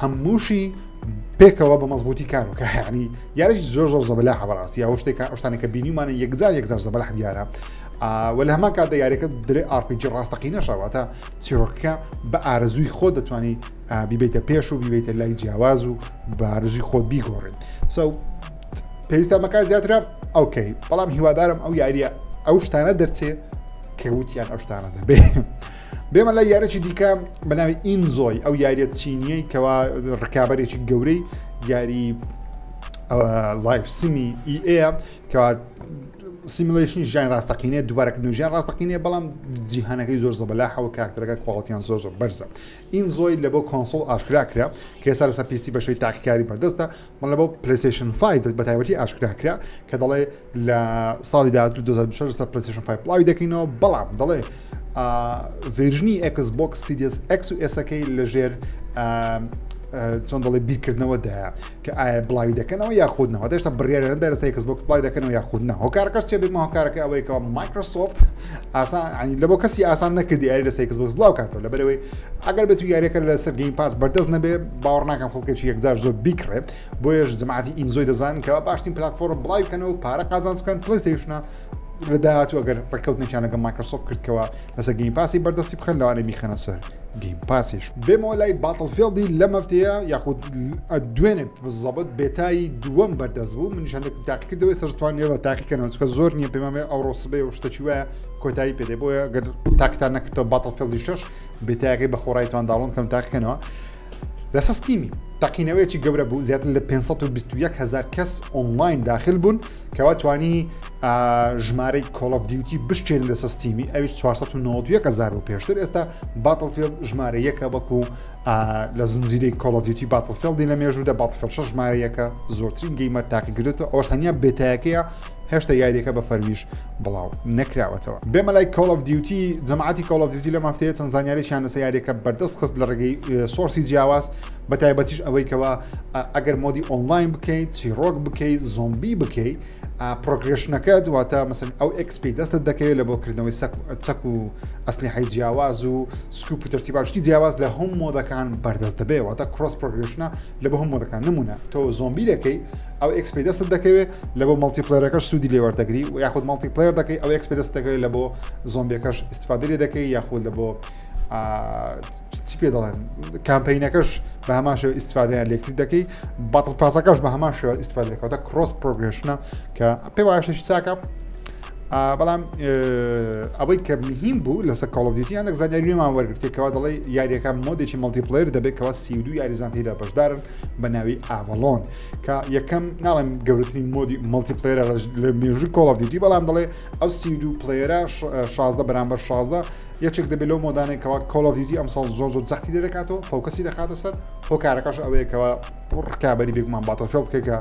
هەمووشی پێکەوە بە مەزبوطی کارۆکە ینی یاریی زۆر زۆر زەبەلاحە بەڕاستی ئەو شتێکە ئەو شتانێکە بینیمانە یەکجار یەکجار زەبەلاح دیارە و لە هەمان کاتدا یاریەکە درێ RPG ڕاستەقینەشە واتە چیرۆکەکە بە ئارەزووی خۆت دەتوانی بیبیتە پێش و بیبیتە لای جیاواز و بە ئارەزووی خۆت بیگۆڕین so پێویستە مەکە زیاترە okay بەڵام هیوادارم ئەو یاریە ئەو شتانە دەرچێ کە وتیان ئەو شتانە دەبێ. بێمە لای یارێکی دیکە بە ناوی inZOI ئەو یاریە چینیەی کەوا ڕکابەرێکی گەورەی یاری life sim ی EA کە simulation ی ژیان ڕاستەقینەیە دووبارەکردن ژیان ڕاستەقینەیە بەڵام جیهانەکەی زۆر زەبەلاحەوە کاراکتەرەکە quality یان زۆر زۆر بەرزە inZOI لە بۆ console ئاشکرا کرا کە ئێستا لەسەر PC بەشەی تاقیکاری بەردەستە بەڵام لە بۆ PlayStation 5 بە تایبەتی ئاشکرا کرا کە دەڵێ لە ساڵی داهاتوو 2026 لەسەر PlayStation 5 بڵاوی دەکەینەوە بەڵام دەڵێ version ی Xbox Series X و S ەکەی لەژێر چۆن دەڵێ بیرکردنەوەدایە کە ئایا بڵاوی دەکەنەوە یاخود نەوە دەشتا بڕیارە نەدا لەسەر Xbox بڵاوی دەکەنەوە یاخود نا هۆکارەکەش چیە بێگومان هۆکارەکە ئەوەیە کەوا Microsoft ئاسان ینی لە بۆ کەسی ئاسان نەکردی یاری لەسەر Xbox بڵاو کاتەوە لەبەرەوەی ئەگەر بێت و یاریەکە لەسەر Game Pass بەردەست نەبێ باوەڕ ناکەم خەڵکێکی یەکجار زۆر بیکڕێ بۆیەش جەماعەتی inZOI دەزانن کەوا باشترین پلاتفۆرم بڵاوی بکەنەوە و پارە قازانج بکەن PlayStation ە لە داهاتوو ئەگەر ڕێککەوتنێکیان لەگەڵ Microsoft کردکەوە لەسەر Game Pass ی بەردەستی بخەن لەوانەیە بیخەنە سەر Game Pass یش بێمەوە لای Battlefield ی لەم هەفتەیە یاخود دوێنێ بزەبت beta ی دووەم بەردەست بوو منیش هەندێک تاقیکردەوەی سەرتوانیەوە تاقیکەنەوە چکە زۆر نییە پێمامێ ئەوڕۆ سبەی و شتەکی وایە کۆتایی پێدێ بۆیە گەر تاقیتان نەکردەوە Battlefield ی شش beta یەکەی بە خۆڕایتوان download کەم تاقیکەنەوە لەسەر Steam ی تەقینەوەیەکی گەورە بوو زیاتر لە 521 هزار کەس ئۆنلاین داخل بوون کەوا توانی ژمارەی Call of Duty بشکێن لەسەر Steam ی ئەویش 491 هزار بوو پێشتر ئێستا Battlefield ژمارە یەکە وەکو لە زنجیرەی Call of Duty Battlefield ی لە مێژوودا Battlefield 6 ژمارە یەکە زۆرترین gamer تاقیکردێتەوە ئەوش تەنیا beta یەکەیە هێشتا یاریەکە بە فەرمیش بڵاو نەکراوەتەوە. بێمە لای Call of Duty، جەماعەتی Call of Duty لەم هەفتەیە چەند زانیارییان لەسەر یاریەکە بەردەست خست لە ڕێگەی source ی جیاواز بە تایبەتیش ئەوەی کەوا ئەگەر mode ی ئۆنلاین بکەیت چیڕۆک بکەیت زۆمبی بکەیت progression ەکەت واتە مەسن ئەو XP دەستت دەکەوێت لە بۆ کردنەوەی چەک و ئەسلیحەی جیاواز و scope و تەرتیباشتی جیاواز لە هەم mode ەکان بەردەست دەبێت واتە cross progression ە لە بۆ هەم mode ەکان نمونە تۆ زۆمبی دەکەی ئەو XP دەستت دەکەوێت لە بۆ multiplayer ەکەش سوودی لێ وەردەگری و یاخود multiplayer دەکەی ئەو XP دەست دەکەوێت لە بۆ زۆمبیەکەش ئیسفادە لێ دەکەی یاخود لە بۆ چی پێ دەڵێن campaign ەکەش بە هەمان شێوە ئیسفادەیان لێکتر دەکەی battle pass ەکەش بە هەمان شێوە ئیسفادە دەکەوتە cross progression ە کە پێ واشتێکی چاکە بەڵام ئەوەی کە مهم بوو لەسەر Call of Duty هەندێک زانیاریمان وەرگرتێکەوە دەڵێ یاریەکە mode ێکی multiplayer دەبێت کەەوە 32 یاریزان تێدا بەشدارن بە ناوی Avalon کە یەکەم ناڵێم گەورەترین mode ی multiplayer ە لە مێژووی Call of Duty بەڵام دەڵێ ئەو 32 player ە 16 بەرامبەر 16 یەکێک دەبێت لەو mode انێک کەوا Call of Duty ئەمساڵ زۆر زۆر جەختی لێ دەکاتەوە focus ی دەخاتە سەر هۆکارەکەش ئەوەیە کەوا ڕکابەری بێگومان Battlefield بکە کە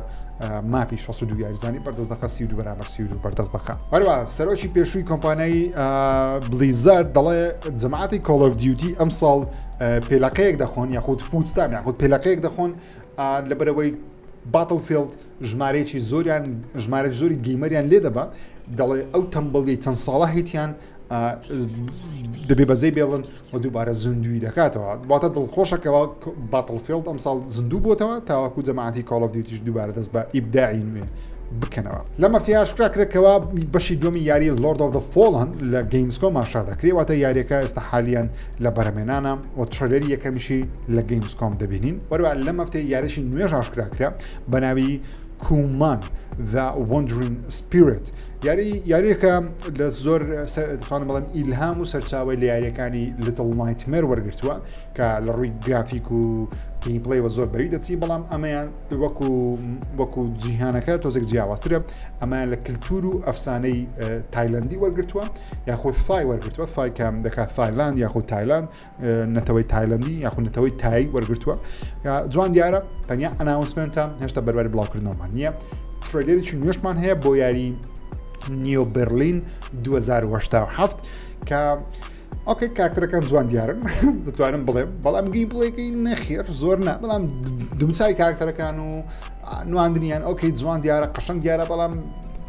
map ی 62 یاریزانی بەردەست دەخە 32 بەرامبەر 32 بەردەست دەخە هەروە سەرۆکی پێشووی کۆمپانیای Blizzard دەڵێ جەماعەتی Call of Duty ئەمساڵ پێلەقەیەک دەخۆن یاخود foot stomp یاخود پێلەقەیەک دەخۆن لەبەرەوەی Battlefield ژمارەیەکی زۆریان ژمارە زۆری gamer یان لێ دەبا دەڵێ ئەو تەمبڵی چەند ساڵە هیتیان دەبێ بەجێ بێڵن و دووبارە زیندوی دەکاتەوە واتە دڵخۆشەکەەوە Battlefield ئەم ساڵ زیندوو بۆتەوە تاوەکو جەماعەتی Call of Duty ش دووبارە دەست بە ئیبداعی نوێ بکەنەوە لەم هەفتەیە ئاشکرا کرا بەشی دووەمی یاری Lords of the Fallen لە Gamescom ئاشکرا دەکرێت واتە یاریەکە ئێستا حالیان لە بەرەمێنانە و trailer ی یەکەمیشی لە Gamescom دەبینین وەروە لەم هەفتەیە یاریشی نوێژ ئاشکرا کرا بە ناوی Kuman The Wandering Spirit یاری یاریەکە لە زۆر دەتوانم بڵێم ئیلهام و سەرچاوی لە یاریەکانی Little Nightmares وەرگرتووە کە لە ڕووی گرافیک و gameplay وە زۆر بەوی دەچی بەڵام ئەمەیان وەکو وەکو جیهانەکە تۆزێک جیاوازترە ئەمەیان لە کللتور و ئەفسانەی تایلندی وەرگتووە یاخود ثای وەرگتووە ثای کە دەکات ثایلاند یاخود تایلاند نەتەوەی تایلندی یاخود نەتەوەی تای وەرگتووە جوان دیارە تەنیا announcement ە هێشتا بەرواری بڵاوکردنەوەمان نییە trailer ێکی نوێشمان هەیە بۆ یاری Neo Berlin 2087 کە okay کاکتەرەکان جوان دیارن دەتوانم بڵێم بەڵام gameplay ەکەی نەخێر زۆر نا بەڵام دمچوی کاکتەرەکان و نواندنیان okay جوان دیارە قەشەنگ دیارە بەڵام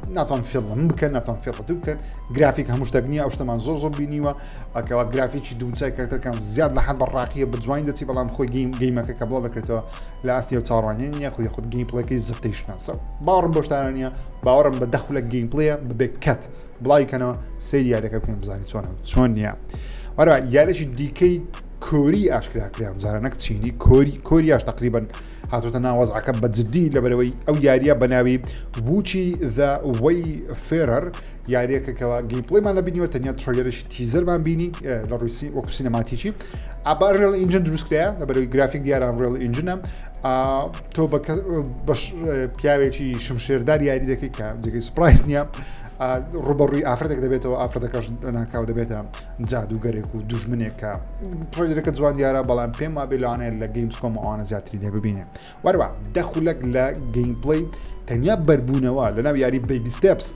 ناتوان فێڵم بکەن ناتوان فێڵە دوو بکەن گرافیک هەموو شتێک نییە ئەو شتەمان زۆر زۆر بینیوە ئەکەوە گرافیکی دومچای کاکتەرەکان زیاد لە حد بە ڕاقیە بە جوانی دەچی بەڵام خۆی game game ەکە کە بڵاو دەکرێتەوە لە ئاستی و چاڕوانیان نیە خۆی خود gameplay ەکەی زفتەی شناسە باوەڕم بۆ شتانە نییە باوەڕم بە دەخولە gameplay ە ببێ کەت بڵاوی کەنەوە سەیری یاریەکە بکەین بزانین چۆنە چۆن نییە وەرە یاریی دیکەی کۆری ئاشکرا کرا جارە نەک چینی کۆری کۆریاش تقریبن هاتوتە ناوەزعەکە بە جددی لەبەرەوەی ئەو یاریە بە ناوی Witchy The Wayfarer. یاریەکە کەوا gameplay مان نەبینیوە تەنیا trailer ێکی teaser مان بینی لە ڕووی وەکو cinematic ی ئابا Unreal Engine دروستکرایە لە بەرەوەی گرافیک دیارە Unreal Engine ە تۆ بە پیاوێکی شمشێردار یاری دەکەی کە جێگەی surprise نییە ڕوبەڕووی ئافرەتێک دەبێتەوە ئافرەتەکەش ناکاو دەبێتە جادوگەرێک و دوژمنێک کە trailer ەکە جوان دیارە بەڵام پێم وابێ لەوانەیە لە Gamescom ئەوانە زیاتری لێ ببینێ وەروە دە خولەک لە gameplay تەنیا بەربوونەوە لە ناو یاری Baby Steps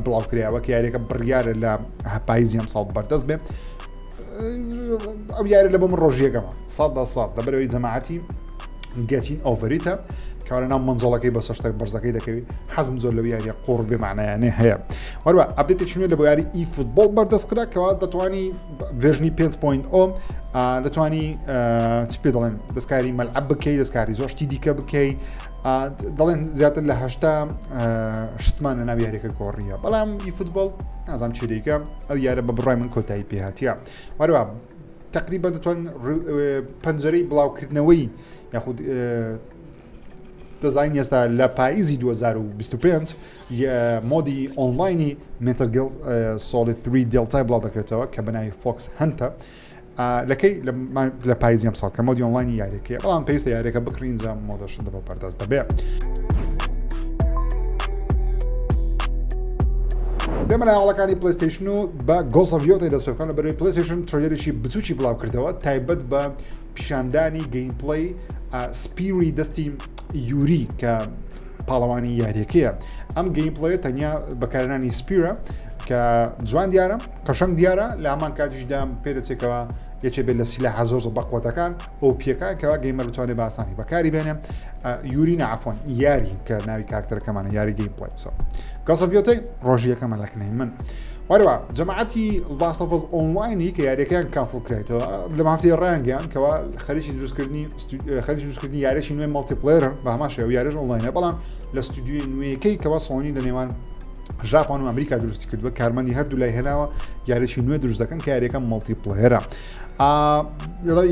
بڵاوکرایەوە کە یاریەکە بڕیارە لە پاییزی ئەم ساڵ بەردەست بێ ئەو یاری لە بۆ من ڕۆژیەکەمە ساڵ بە ساڵ لەبەرەوەی جەماعەتی Getting Over It ە کەوا لە ناو مەنزڵەکەی بەسەر شتێک بەرزەکەی دەکەوی حەزم زۆر لەو یاریە قۆڕ بێمانایانێ هەیە وەروە update ێکی نوێ لە بۆ یاری eFootball بەردەست کرا کەوا دەتوانی version ی 5.0 دەتوانی چ پێ دەڵێن دەستکاری مەلعب بکەی دەستکاری زۆر شتی دیکە بکەی دەڵێن زیاتر لە هەشتا شتمان لە ناو یاریەکە گۆڕیە بەڵام eFootball نازانم چێ دیکە ئەو یارە بە بڕای من کۆتایی پێهاتیە وەروە تقریبا دەتوان پەنجەرەی بڵاوکردنەوەی یاخود دەزانین ئێستا لە پاییزی 2025 mode ی ئۆنلاینی Metal Gear Solid 3 Delta ی بڵاو دەکرێتەوە کە بەناوی Fox Hunt ە لەکەی لە پاییزی ئەم ساڵ کە mode ی ئۆنلاینی یاریەکەی بەڵام پێویستە یاریەکە بکڕین جا mode ەش دەبە بەردەست دەبێ. بێمە لای هەواڵەکانی PlayStation و بە Ghost of Yotei دەست پێ بکەم لە بەرەوەی PlayStation trailer ێکی بچوکی بڵاو کردەوە تایبەت بە پیشاندانی gameplay spear ی دەستی یوری کە پاڵەوانی یاریەکەیە ئەم gameplay ە تەنیا بەکارهێنانی spear ە کە جوان دیارە قەشەنگ دیارە لە هەمان کاتیشدا پێدەچێتەوە یەکێ بێت لە سیلاحە زۆر زۆر بەقوەتەکان OP ەکان کەوا gamer بتوانێت بە ئاسانی بەکاری بێنێ یوری نعفۆن یاری کە ناوی کارکتەرەکەمانە یاری gameplay so Ghost of Yotei ڕۆژی یەکەمە لە کنەی من وەروە جەماعەتی Last of Us Online ی کە یاریەکەیان cancel کرایتەوە لە مافتی ڕایانگەیان کەوا خەریکی دروستکردنی خەریکی دروستکردنی یاریی نوێ multiplayer ن بە هەمان شێوە یاریش ئۆنلاینە بەڵام لە ستودیۆی نوێیەکەی کەوا سۆنی لە نێوان ژاپۆن و ئەمریکا دروستی کردووە کارمەندی هەردوو لای هێناوە یاریی نوێ دروست دەکەن کە یاریەکە multiplayer ە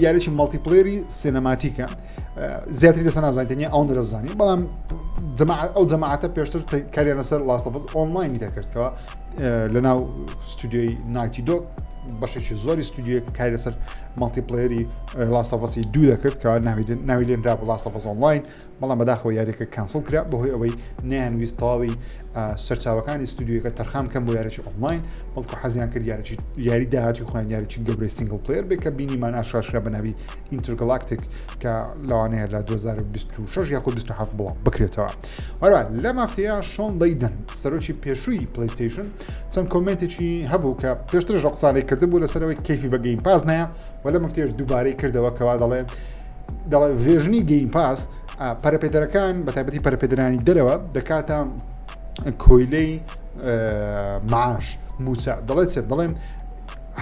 یاریی multiplayer ی cinematic ە زیاتری لەسەر نازانین تەنیا ئەوەندە دەزانین بەڵام ئەو جەماعەتە پێشتر کاریان لەسەر Last of Us Online ی دەکردکەوە لە ناو ستودیۆی Naughty Dog بەشێکی زۆری ستودیۆ کاری لەسەر multiplayer ی Last of Us ی دوو دەکرد کە ناوی لێنرا بۆ Last of Us Online بەڵام بەداخەوە یاریەکە cancel کرا بەهۆی ئەوەی نەیانویست تەواوی سەرچاوەکانی ستودیۆکە تەرخان بکەن بۆ یاریی ئۆنلاین بەڵکو حەزیان کرد یاریی یاری داهاتی خۆیان یاریی گەورەی single player بێ کە بینیمان ئاشکراشرا بە ناوی Intergalactic کە لەوانەیە لە 2026 یاخود 27 بڵاو بکرێتەوە هەروە لە مافتەیە شۆن لەیدن سەرۆکی پێشووی PlayStation چەند comment ێکی هەبوو کە پێشترش قسانەی کردبوو لەسەرەوەی کەیفی بە Game Pass نایە و لە مفتێش دووبارەی کردەوە کەوا دەڵێ دەڵێ version ی Game Pass پەرەپێدەرەکان بە تایبەتی پەرەپێدرانی دەرەوە دەکاتە کۆیلەی معاش موچە دەڵێت چێت دەڵێم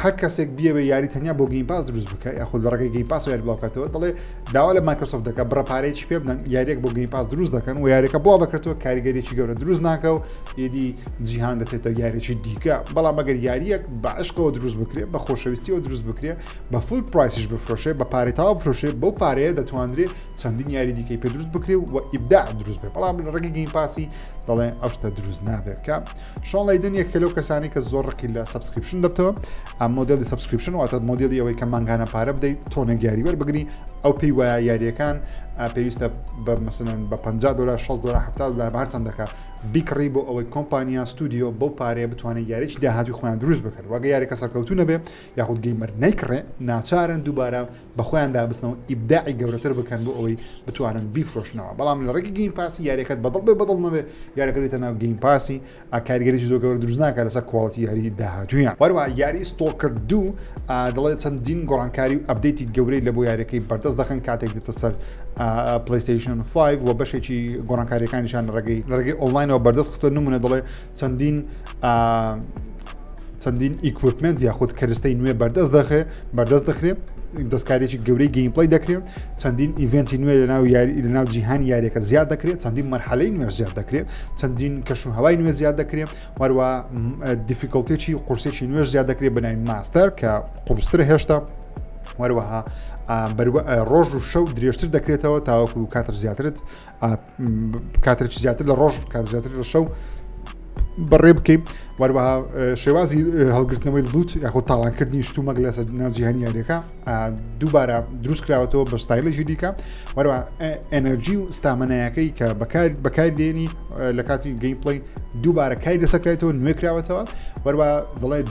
هەر کەسێک بیەوێ یاری تەنیا بۆ Game Pass دروست بکە یاخود لە ڕێگەی Game Pass یاری بڵاوکاتەوە دەڵێ داوا لە Microsoft دەکە بڕە پارەیەکی پێ بدەن یاریێک بۆ Game Pass دروست دەکەن و یاریەکە بڵاو دەکرێتەوە کاریگەریی گەورە دروست ناکە و ئیدی جیهان دەچێتە یاریی دیکە بەڵام ئەگەر یاریەک بە عشقەوە دروست بکرێت بە خۆشەویستیەوە دروست بکرێت بە full price یش بفرۆشێ بە پارەی تەواو بفرۆشێ بەو پارەیە دەتوانرێ چەندین یاری دیکەی پێ دروست بکرێ و ئیبداع دروست بێ بەڵام لە ڕێگەی Game Pass ی دەڵێ ئەو شتە دروست نابێت کە شۆن لەیدن یەکێ لەو کەسانی کە زۆر ڕقی لە subscription دەبتەوە ئەم مۆدلی subscription واتە مۆدلی ئەوەی کە مانگانە پارە بدەیت تۆنێک یاری وەربگری ئەو پێی وایە یاریەکان پێویستە بە مەسەلەن بە 50 دلار 60 دلار 70 دلار بە هەر چەندەکە بیکڕی بۆ ئەوەی کۆمپانیا ستودیۆ بەو پارەیە بتوانێت یاریی داهاتوی خۆیان دروست بکەن وەگە یاریەکە سەرکەوتو نەبێ یاخود gamer نەیکڕێ ناچارن دووبارە بە خۆیاندا بستنەوە ئیبداعی گەورەتر بکەن بۆ ئەوەی بتوانن بیفرۆشنەوە بەڵام لە ڕێگەی Game Pass ی یاریەکەت بەدڵ بێ بەدڵ نەبێ یاریەکە دێتە ناو Game Pass ی کاریگەریی زۆر گەورە دروست ناکات لەسەر quality یاری داهاتوویان وەروە یاری Stalker دوو دەڵێت چەندین گۆڕانکاری و update ی گەورەی لە بۆ یاریەکەی بەردەست دەخەن کاتێک دێتە سەر PlayStation 5 و بەشێکی گۆڕانکاریەکانیشان ڕێگەی لە ڕێگەی ئۆنلاینەوە بەردەست خستووە نمونە دەڵێ چەندین چەندین equipment یاخود کەرستەی نوێ بەردەست دەخێ بەردەست دەخرێت دەستکاریی گەورەی gameplay دەکرێت چەندین event ی نوێ لەناو یاری لەناو جیهانی یاریەکە زیاد دەکرێت چەندین مەرحەلەی نوێ زیاد دەکرێت چەندین کەش و هەوای نوێ زیاد دەکرێت وەروە difficulty ێکی قورسێکی نوێ زیاد دەکرێت بەناوی master کە قورستر هێشتا وەروەها ڕۆژ و شەو درێژتر دەکرێتەوە تاوەکو کاتر زیاترت کاتێکی زیاتر لە ڕۆژ کات زیاتر لە شەو. بەڕێ بکەیت وەروەها شێوازی هەڵگرتنەوەی loot یاخود تاڵانکردنی شتومەک لەسەر ناو جیهانی یاریەکە دووبارە دروست کراوەتەوە بە ستایلێکی دیکە وەروە energy و stamina یەکەی کە بەکار بەکاردێنی لە کاتی gameplay دووبارە کاری لەسەکرێتەوە نوێ کراوەتەوە وەروە دەڵێت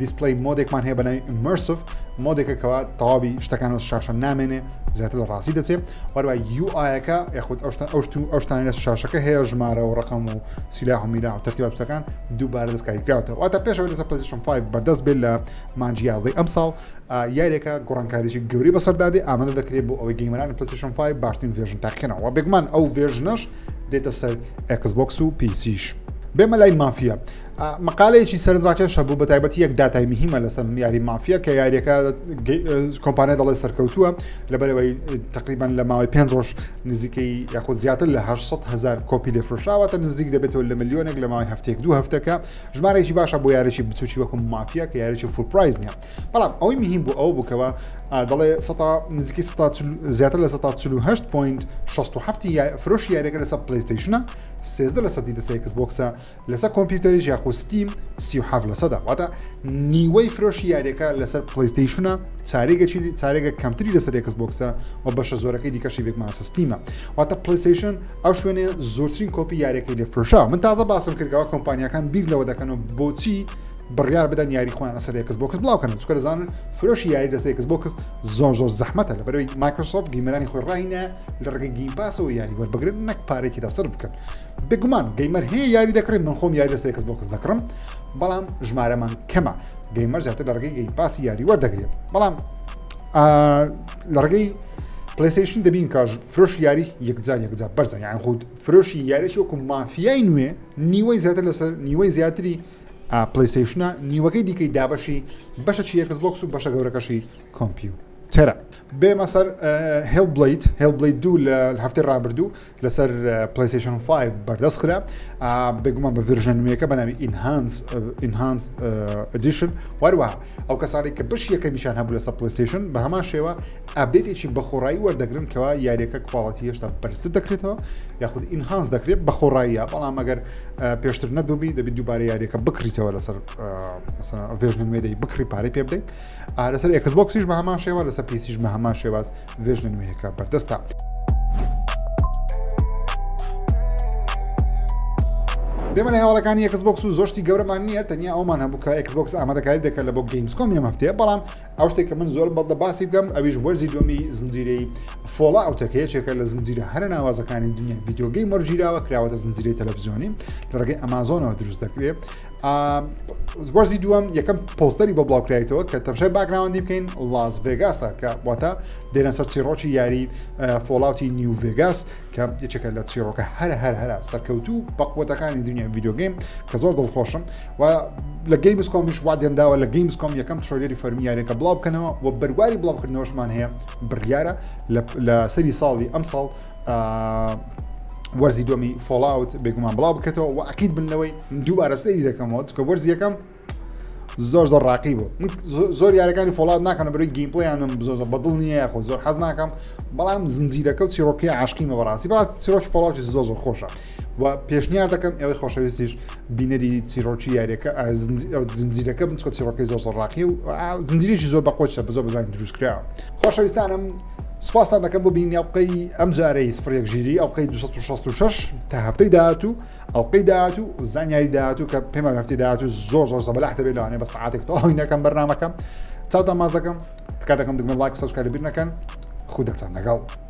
display mode ێکمان هەیە بەناوی immersive mode ێکە کەوا تەواوی شتەکان لە شاشە نامێنێ زیاتر لە ڕاستی دەچێت وەروە UI ەکە یاخود ئەو شتانە لە شاشەکە هەیە ژمارە و ڕقم و سیلاح و میلا و تەرتیبات شتەکان دووبارە دەستکاری کراوەتەوە واتە پێشەوە لەسەر PlayStation 5 بەردەست بێت لە مانگی 11 ئەم ساڵ یاریەکە گۆڕانکاریی گەورەی بەسەردا دێ ئامادە دەکرێت بۆ ئەوەی gamer انی PlayStation 5 باشترین version تاقیکەنەوە بێگومان ئەو version ەش دێتە سەر Xbox و PC ش. بێمە لای مافیا مقالەیەکی سەرنجڕاکێش هەبوو بە تایبەتی یەک داتای مهمە لەسەر یاری مافیا کە یاریەکە کۆمپانیا دەڵێ سەرکەوتووە لەبەرەوەی تقریبان لە ماوەی پێنج ڕۆژ نزیکەی یاخود زیاتر لە 800 هزار کۆپی لێ فرۆشاوەتە نزیک دەبێتەوە لە ملیۆنێک لە ماوەی هەفتەیەک دوو هەفتەکە ژمارەیەکی باشە بۆ یاریی بچوکی وەکو مافیا کە یاریی full price نییە بەڵام ئەوەی مهم بوو ئەو بووکەوە دەڵێ نزیکی زیاتر لە 48.67 فرۆشی یاریەکە لەسەر PlayStation ە 13 لە سەدی دەسەی Xbox ە لەسەر کۆمپیوتەریش یاخود Steam 37 لە سەدا واتە نیوەی فرۆشی یاریەکە لەسەر PlayStation ە چارێگەچی چارێگە کەمتری لەسەر Xbox ە و بەشە زۆرەکەی دیکەشی بێگومان Steam ە واتە PlayStation ئەو شوێنێ زۆرترین کۆپی یاریەکەی لێ فرۆشا من تازە باسم کردەوە کۆمپانیەکان بیر لەوە دەکەن و بۆچی بڕیار بدەن یاری خۆیان لەسەر Xbox بڵاوکەن چکە دەزانن فرۆشی یاری لەسەر Xbox زۆر زۆر زەحمەتە لە بەرەوەی Microsoft gamer انی خۆی ڕاهینە لە ڕێگەی Game Pass ەوە یاری وەربگرن نەک پارێکی لەسەر بکەن بێگومان gamer هەیە یاری دەکڕێت من خۆم یاری لەسەر Xbox دەکڕم بەڵام ژمارەمان کەمە gamer زیاتر لە ڕێگەی Game Pass ی یاری وەردەگرێت بەڵام لە ڕێگەی PlayStation دەبین کاش فرۆش یاری یەکجار یەکجار بەرزە یان خود فرۆشی یاریی وەکو مافیای نوێ نیوەی زیاتر لەسەر نیوەی زیاتری PlayStation ە نیوەکەی دیکەی دابەشی بەشەکی Xbox و بەشە گەورەکەشی کۆمپیوتەرە. بێمە سەر Hellblade Hellblade دوو لە هەفتەی ڕابردوو لەسەر PlayStation 5 بەردەست خرا بێگومان بە version ە نوێیەکە بە ناوی Enhanced Enhanced Edition وەروە ئەو کەسانی کە بەش یەکەمیشان هەبوو لەسەر PlayStation بە هەمان شێوە update ێکی بەخۆڕایی وەردەگرن کەوا یاریەکە quality هێشتا بەرزتر دەکرێتەوە یاخود enhance دەکرێت بەخۆڕاییە بەڵام ئەگەر پێشتر نەدوبی دەبێت دووبارە یاریەکە بکریتەوە لەسەر version ە نوێ دەی بکری پارەی پێ بدەیت لەسەر Xbox یش بە هەمان شێوە لەسەر PC یش بە هەمان شێواز version ە نوێیەکە بەردەستە. بێمە لە هەواڵەکانی Xbox و زۆر شتی گەورەمان نییە تەنیا ئەومان هەبوو کە Xbox ئامادەکاری دەکات لە بۆ Gamescom یەم هەفتەیە بەڵام ئەو شتێک کە من زۆر بەڵدە باسی بکەم ئەویش وەرزی دووەمی زنجیرەی Fallout ەکە یەکێکە لە زنجیرە هەرە ناوازەکانی دنیای video game وەرگیراوە کراوەتە زنجیرەی تەلەڤزیۆنی لە ڕێگەی ئەمازۆنەوە دروست دەکرێت وەرزی دووەم یەکەم پۆستەری بۆ بڵاوکرایتەوە کە تەمشای background ی بکەین لاس ڤێگاسە کە واتە دێنە سەر چیڕۆکی یاری Fallout ی New Vegas کە یەکێکە لە چیڕۆکە هەرە هەر هەرە سەرکەوتوو بەقوەتەکانی دنیای video game کە زۆر دڵخۆشم و لە Gamescom یش وادیان داوە لە Gamescom یەکەم trailer ی فەرمی یاریەکە بڵاو بکەنەوە و بەرواری بڵاوکردنەوەشمان هەیە بڕیارە لە سەری ساڵی ئەم ساڵ وەرزی دووەمی Fallout بێگومان بڵاو بکرێتەوە و ئەکید بن لەوەی دووبارە سەیری دەکەمەوە چکە وەرزی یەکەم زۆر زۆر ڕاقی بوو زۆر یارەکانی Fallout ناکەن بەرەی gameplay یانم زۆر زۆر بەدڵ نییە خۆ زۆر حەز ناکەم بەڵام زنجیرەکە و چیرۆکی عاشقیمە بەڕاستی بەڕاست چیرۆکی Fallout زۆر زۆر خۆشە و پێشنیار دەکەم ئێوەی خۆشەویستیش بینەری چیرۆکی یاریەکە زنجیرەکە بن چکە چیرۆکی زۆر زۆر ڕاقی و زنجیرێکی زۆر بەقۆچە بە زۆر بەزانین دروستکراوە خۆشەویستانم سپاستان دەکەم بۆ بینینی ئەڵقەی ئەم جارەی سفرێک ژیری ئەڵقەی 266 تا هەفتەی داهاتوو ئەڵقەی داهاتوو زانیاری داهاتوو کە پێم هەفتەی داهاتوو زۆر زۆر زەبەلاح دەبێت لەوانەیە بە سەعاتێک تەواوی نەکەم بەرنامەکەم چاوتان ماز دەکەم تکا دەکەم دگمە like subscribe بیر نەکەن خوداتان لەگەڵ.